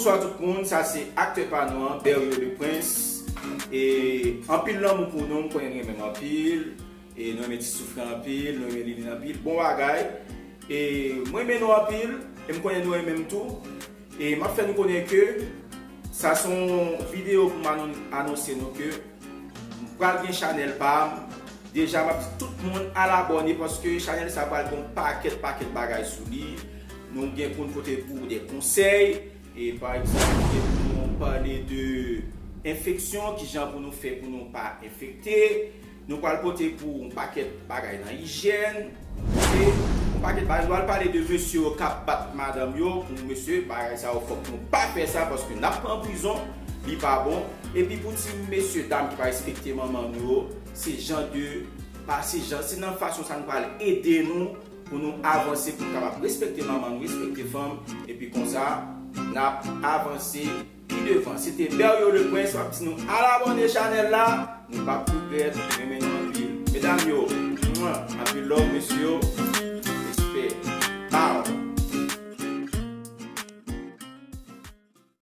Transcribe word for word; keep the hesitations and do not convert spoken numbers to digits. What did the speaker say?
Bonswa tout moun, sa se aktè pa nou an, Berrio le Prince. E anpil lanmou pou nou, m konnen nou renmen m anpil. E nou renmen Ti Soufri anpil, nou renmen Liline anpil. Bon bagay. E mwen renmen nou anpil, e m konnen nou renmen m tou. E m ap fè nou konnen ke sa se yon videyo pou m anon- anonse nou ke m pral gen chanèl pa m. Deja, m ap di tout moun al abòne paske chanèl sa pral gen yon pakèt, pakèt bagay sou li. Nou gen pou n pote pou ou de konsèy. E pa egzanp, nou gen pou nou pale de enfeksyon, kijan pou nou fè pou nou pa enfekte. Nou pral pote pou yon pakèt bagay nan ijyèn. Oke? Yon pakèt bagay. Nou pral pale de mesye yo k ap bat madanm yo. Pou mesye, bagay sa yo fòk nou pa fè sa paske n ap pran prizon. Li pa bon. Epi pou ti mesye dam ki pa respekte manman nou yo, se jan de, pa se jan, se nan fason sa nou pral ede nou pou nou avanse, pou nou kapab respekte manman nou, respekte fanm, epi konsa, n ap avanse pi devan. Se te Berrio le Prince, w ap di nou al abòne chanèl la, nou p ap regrèt, renmen nou anpil. Medam yo, mwa, anpil love, mesye yo.